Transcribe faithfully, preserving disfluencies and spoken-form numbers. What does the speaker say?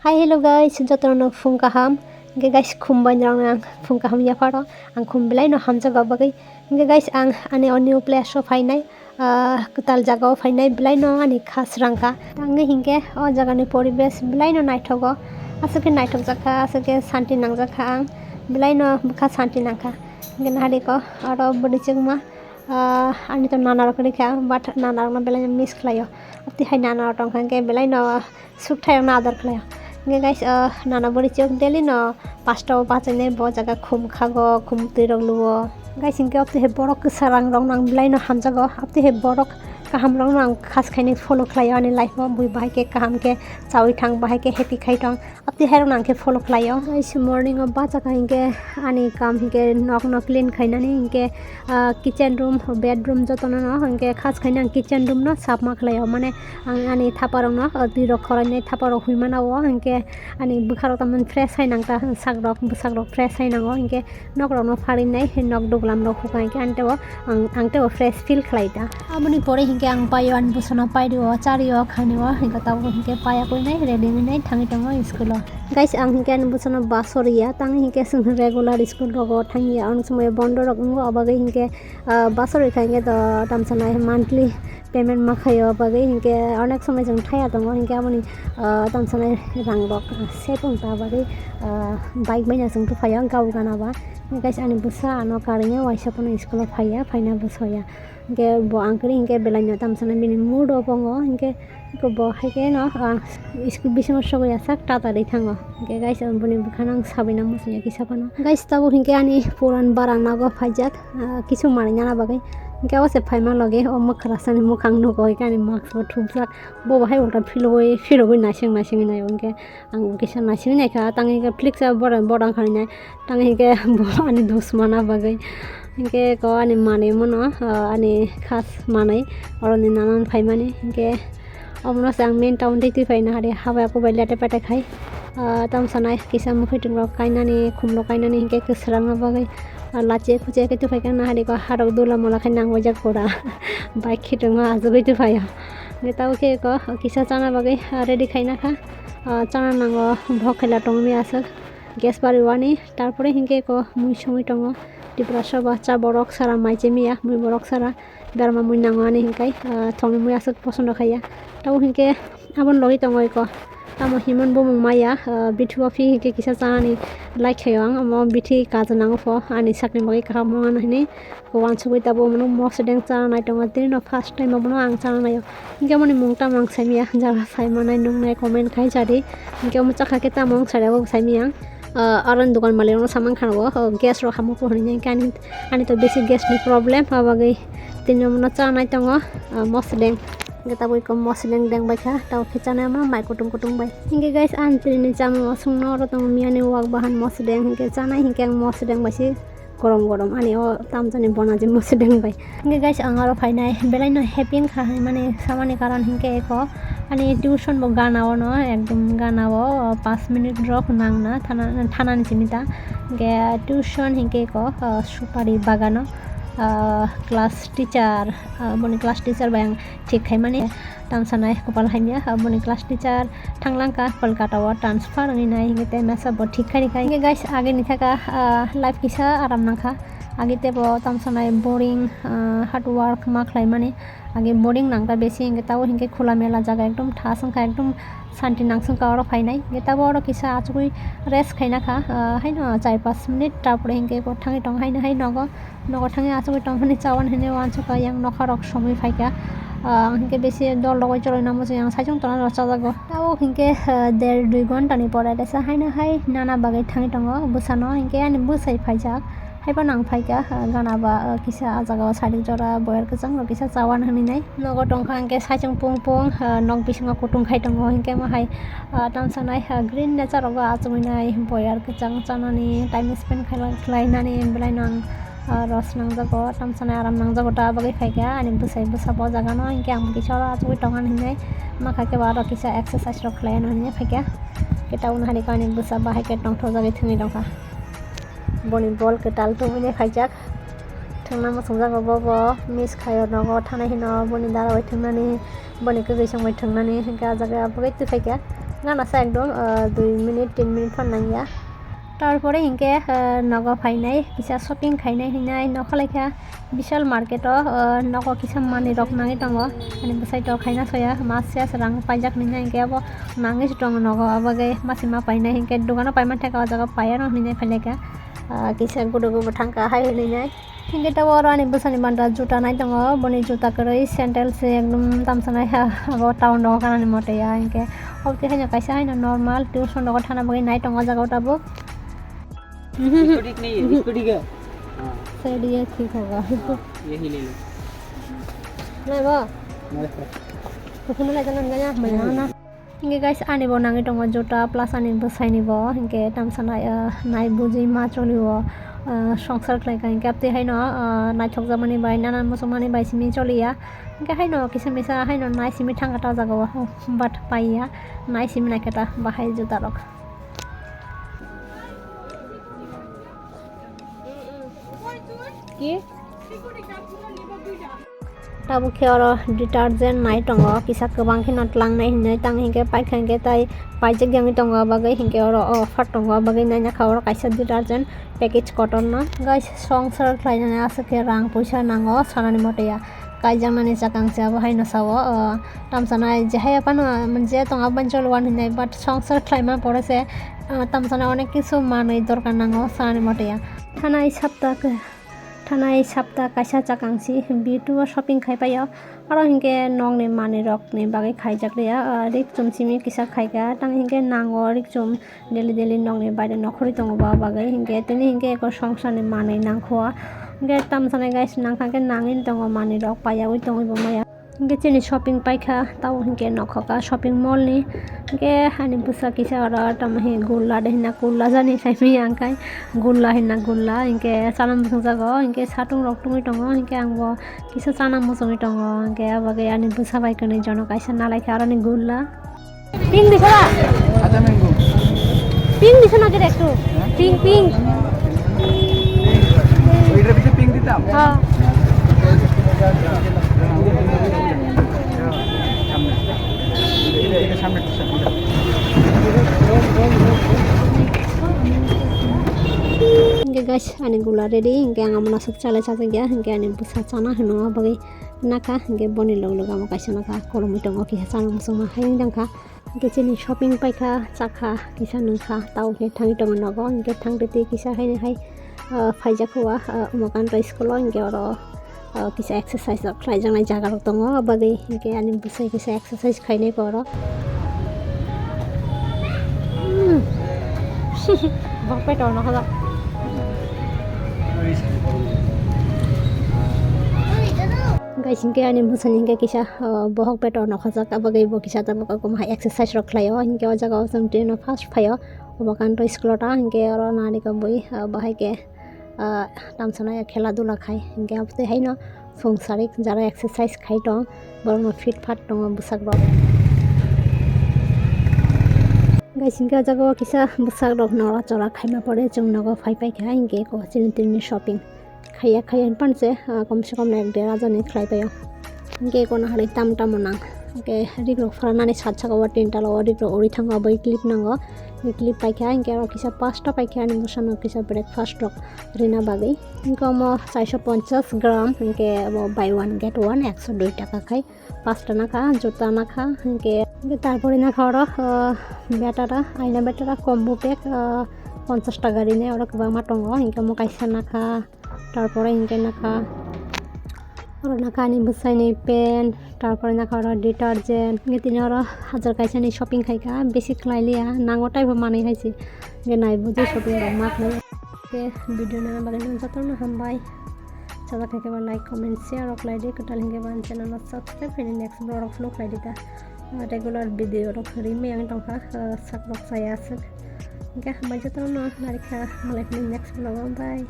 Hi, hello guys, jotono phung kaham. Hingke guys, khum bai norok ang phung kaham yapharo. Ang khum belai no hamjago bagwi. Hingke guys, ang ani o new place o phainai, ah, kwtal jaga o phainai belai no ani kha srang kha. Tangwi hingke o jaga ni poribesh belai no naithogo. Aswk khe naithok jak kha, aswk khe santi nang jak kha ang. Belai no bwkha santi nang kha. Hingke nahari ko oro bwrwi chukma, ah, ani to nana rok ri kha, but nana rok no belai no miss khlai o. Abtwi hai nana rok tong kha hingke belai no sukthai rok no ador khlai o. Hingke guys, ah, nana bwrwi chuk daily no pasta o bachainai bo jaga khum khago, khum twi rok luo. Guys, hingke abtwi hai borok kwsarang rok no ang belai no hamjago. Abtwi hai borok kaham rok no ang khas khainai follow khlai o ani life o. Bui bahai khe kaham khe chaui thang, bahai khe happy khai tong. Abtwi hai rok no ang khe follow khlai o. Guys, morning o bachakha hingke ani kam hingke nok no clean khainani hingke, ah, kitchen room, bedroom jotono no hingke khas khaina ang kitchen room no sap ma khlai o. Mane ang ani thapa rok no, ah, twi rok khorai nai thapa rok hui mana o hingke ani bwkha rok tamni fresh hai nang ta sak rok bwsak rok fresh hai nango hingke nok rok no pharinai, nok duglam rok hukha hingke ang tebo, ang, ang tebo fresh feel khlai ta. Aboni pore hingke ang paio ani bwsano pairi o, chari o, khani o, hingke tabuk hingke paya koi nai, ready wngwi nai thangwi tongo school o. Guys, ang hingke ani bwsano bus o riya, tang hingke chwng regular school rogo thangya, onek somoi bondo rok wngo, o bagwi hingke, ah, bus o rikha hingke do tamsa nai monthly payment ma khaio, bagwi hingke onek somoi chwng thaya tongo, hingke aboni, ah, tamsa nai rang rok save wng ta bagwi, ah, bike bai no chwng tuphaio, gau gana ba. Guys, ani bwsa ano karwi waisa phano school o phaiya, phaina bwsoya. Hingke bo ang kwrwi hingke belai no tamsa nai bini mood o bongo, hingke bo hai khe no, ah, school bisingo sogwi asak tata ri thango. Hingke guys, boni bwkhano ang sabai na muchungya kisa phano. Guys, tabuk hingke ani puran bara nogo phaijak, ah, kisu manwi nana bagwi. Hingke o se phaima loge o mwkhra sani mwkhang nugo, hingke ani mask bo thupjak. Bo bo hai ulta philogwi, philogwi naising naisingwi naio, hingke ang kisa naisingwi naikha, tangwi hingke flick sa bora, bora wngkha hinai, tangwi hingke bo ani dusmana bagwi, hingke ko ani manwi mano, ah, ani khas manwi, oroni nanan phaimani, hingke omono se ang main town twi twi phaina hari, habaya kubai lete pete khai, ah, tamsa nai kisa mwkhwtwng rok kainani, khum rok kainani, hingke kwswrangma bagwi, ah, lachi kuchi khe twi phaikha na hari ko harok dula mola khai nangbaijak pura, bike khitwngma achugwi twi phaio. Hingke tabuk khe ko kisa chana bagwi, ah, ready khaina kha. Ah, chana nango, bok khaila tongwi aswk gas bari wani. Tarpore hingke ko mui songwi tongo. Tiprasa ba cha borok sara mai chemiya, mui borok sara berma mui nango ani hingkai, ah, thongni mui aswk posondo khaiya. Tabuk hingke aboni logi tongo eko. Tamo himon bumung maya, ah, bithi o phi hingke kisa chanani like khaio ang. Omo bithi kaja nango pho ani sakni bagwi kaham wngmano hinwi. Uansugui tabuk omono mosodeng chana nai tongo, tini no first time obono ang chana naio. Hingke omoni mung tamo ang saimanya, jara saimanai nuknai comment khai jadi. Hingke omo chakha khe tamo wng saria bo saimanya. Ah, aro ni dokan malik rokno samang khana bo, oh, gas rok hamya po hinwi hingke ani, ani to bisi gas ni problem, abagwi tini omono chana nai tongo, ah, mosodeng. Hingke tabuk eko mosodeng deng bai kha, tabuk khe chanai omono mai kutung kutung bai. Hingke guys, ang tini ni chamung osong no oro tongo miyani wak bahan mosodeng, hingke chanai hingke ang mosodeng bai se. Gorom gorom ani o tamjani bona je mosodeng bai. Hingke guys, ang aro phainai belai no happy wngkha hinmani samani karon hingke eko ani tuition bo gana o no ekdom gana o, o, panch minute rok nangna thana, thanani simi ta. Hingke tuition hingke eko, o, supari bagano, o, class teacher, o, boni class teacher bai ang thik khaimani tamsanai kopal hamya, o, boni class teacher thanglangkha Kolkata o transfer wngwi nai hingke te masa bo thik khai rikha. Hingke guys, ageni thaka, ah, life kisa aram nangkha. Age tebo tamsanai boring, ah, hard work ma khlaimani. Age boring nangkha besi hingke tabo hingke khula mela jaga ekdom thas wngkha, ekdom santi nangsingkha oro phainai. Hingke tabo oro kisa achugui rest khaina kha, ah, haino char panch minute, tarpore hingke bo thangwi tong haino hai nogo. Nogo thangwi achugwi tongmani chawan hinwi uansukha, yang nokha rok somwi phaikha. Ah, ang hinkhe bisi dol rogwi choloina muchung yang saichung tongna rok chajago. Tabuk hinkhe, ah, der dui ghonta ni pore tesa haino hai nana bagwi thangwi tongo bwsano, hinkhe ani bwsai phaijak. Haiphano ang phaikha, ah, gana ba, ah, kisa ah jagao sari jora boyar kwchang rok kisa chawan hinwi nai. Nogo tongkha hinkhe saichung pung pung, ah, nok bisingo kutung khai tongo, hinkhe omo hai, ah, tamsanai, ah, green nature rogo achugwi nai boyar kwchang chanani time spend khlai-, khlainani belaino ang. Ah, rw swnamjago, tamsanai aram nangjago ta bagwi phaikha ani bwsai bwsa bo jagano, hinkhe ang kisa oro achugwi tongani hinwi makha khe bo aro kisa exercise rok khlaiano hinwi phaikha. Khe tabukno haino ani bwsa bahai khe tongthokjagwi thwngwi tongkha. Boni bol kwtal tubui nai phaijak, thwngna muchungjago bo, bo miss khaio nogo thanai hino boni dara bai thwngnani, boni kwgwi song bai thwngnani, hinkhe ah jaga bagwi twi phaikha. Gana sa ekdom, ah, dui minute, tin minute phan nangya. Tarpore hinkhe, ah, nogo phainai, kisa shopping khainai hinai nokha laikha Vishal market o, ah, nogo kisa manwi rok nangwi tongo. Ani bwsai to khaina soya, mas se rang paijak hinai hinkhe abo nangwi se tongo nogo, abo bagwi masi ma painai hinkhe dogano paimani thaka o jaga paiya no hinai phailaikha. Ah, kisa gudu gubu thangkha hai hinai. Hinkhe tabuk oro ani bwsani banda juta nai tongo, boni juta kwrwi sandal se ekdom tamsa nai ha, abo town rogo ganani mote ya hinkhe. Oboni haino kaisa haino normal tuition rogo thana bagwi nai tongo o jaga o tabuk. इसको ठीक नहीं है, इसको ठीक है। हाँ। Side ye thik hoga. हाँ, यही ले लो। Nai bo? Nai sir. Kuphunwi lai jalan gaya, mai na. Hinkhe guys, ani bo nangwi tongo juta plus ani bwsaini bo. Hinkhe tamsa nai, ah, nai buji ma choli o, ah, songsar khlai kha. Hinkhe abtwi haino, ah, naithok jakmani bai, nanan muchungmani bai simi choli ya. Hinkhe haino kisa misa haino nai simi thangkha ta jaga o, but pai ya. Nai simi naikha ta bahai juta rok. Ki? Tabuk khe oro detergent nai tongo, kisa kwbang kheno tlangnai hinwi tang hinkhe paikha hinkhe tai paijak yangwi tongo, bagwi hinkhe oro offer tongo, bagwi naina kha oro kaisa detergent package kotorno. Guys, songsar khlainani aswk khe rang puisa nango sanani mote ya, kaijaknani chakang se abo haino sao, o, tamsa nai je haya phano je tongo aboni choli wan hinwi, but songsar khlaima pore se, o, tamsa nai onek kisu manwi dorkar nango sanani mote ya. Thanai sapta khe Thanai sapta kaisa chakang si B two o shopping khai paio. Oro hinkhe nokni manwi rokni bagwi khaijak liya. Ah, rik chum simi kisa khaikha. Tang hinkhe nango rik chum daily daily nokni baire nokhorwi tongo ba bagwi. Hinkhe tini hinkhe eko songsarni manwi nangkho. Hinkhe tamsa nai guys nangkha khe nangwi tongo manwi rok paiyaui tongwi bo maya. Hinkhe chini shopping paikha, tabo hinkhe nokhoka shopping mall ni. Hinkhe ani bwsa kisa oro tamo hi gulla de hinna gulla jani saimanya hinkhe gulla hinna gulla. Hinkhe chana muchungjago, hinkhe satung rok tungwi tongo, hinkhe ang bo kisa chana muchungwi tongo. Hinkhe abo bagwi ani bwsa bai kwnwi jono kaisa nalaikha aroni gulla. Pink দিছো না? আচ্ছা, mango. Pink দিছো না কেটে একটু? হ্যাঁ? Pink, pink। Pink. ওইটার ভিতরে পিঙ্ক দিতাম? হ্যাঁ। সামনে। এটা, এটা সামনে, সামনে। Hinkhe guys, ani gula ready, hinkhe ang amo nasuk chalai chajak ya, hinkhe ani bwsa chana hwnwi bagwi nakha, hinkhe boni log log amo kaisa nakha, kolomwi tongo, kisa chana muchungma hayung tongkha. Hinkhe chini shopping paikha, chakha, kisa nungkha, tao khe thangwi tongo nogo, hinkhe thangtwi twi kisa haino hai, ah, phaijak huwa, ah, Umakanta school o, hinkhe oro, ah, kisa exercise rok khlaijaknai jaga rok tongo, abo bagwi hinkhe ani bwsai kisa exercise khainai bo oro. Hmm. Bok peto no hala. Guys, hinkhe ani bwsani hinkhe kisa, ah, bohok peto nokhajak, abo bagwi bo kisa tabuk abo hai exercise rok khlaio. Hinkhe o jaga o chwng train o first phaio, Umakanta school o ta, hinkhe oro narikha bui, ah, bahai khe, ah, tamsa nai khela dula khai, hinkhe abo tei haino phung sarik jara exercise khai tong, borokno fit fat tongo bwsajak rok. Guys, hinkhe o jaga o kisa bwsajak rok nora chora khaima pore chwng nogo phai paikha, hinkhe eko chini tini shopping. Khaiya khaiya hinphano se, ah, kom se kom ek der hajar ni khlai paio. Hinkhe eko naharwi tam tamo nang. Hinkhe rik rok phranani sat saka o tin tala o rik rok uri thango, abo clip nango. Clip paikha, hinkhe aro kisa pasta paikha, ani bwsano kisa breakfast rok rina bagwi. Hinkhe omo chairso ponchash gram, hinkhe abo buy one get one, ekso dui taka khai. Pasta nakha, juta nakha, hinkhe, hinkhe tarpore nakha oro, ah, betara, aina betara, combo pack, ah, ponchash taka rinai oro kwbangma tongo, hinkhe omo kaisa nakha, tarpore hinkhe nakha, oro nakha ani bwsaini pant, tarpore nakha oro detergent, hinkhe tini oro hajar kaisani shopping khaikha, bisi khlai liya, nango taibo manwi hai se, hinkhe nai buji shopping rok ma khlai. Hinkhe video nana bagwi jotono hambai. Chajak khe ba like, comment, share rok khlai di. Kwtal hinkhe ba channel no subscribe khaidi, next vlog rok phano khlai di ta. Ah, regular video rok rimwi ang tongkha, ah, sak rok chaya aswk. Hinkhe hambai jotono narikha, malai phano next vlog o. Bye.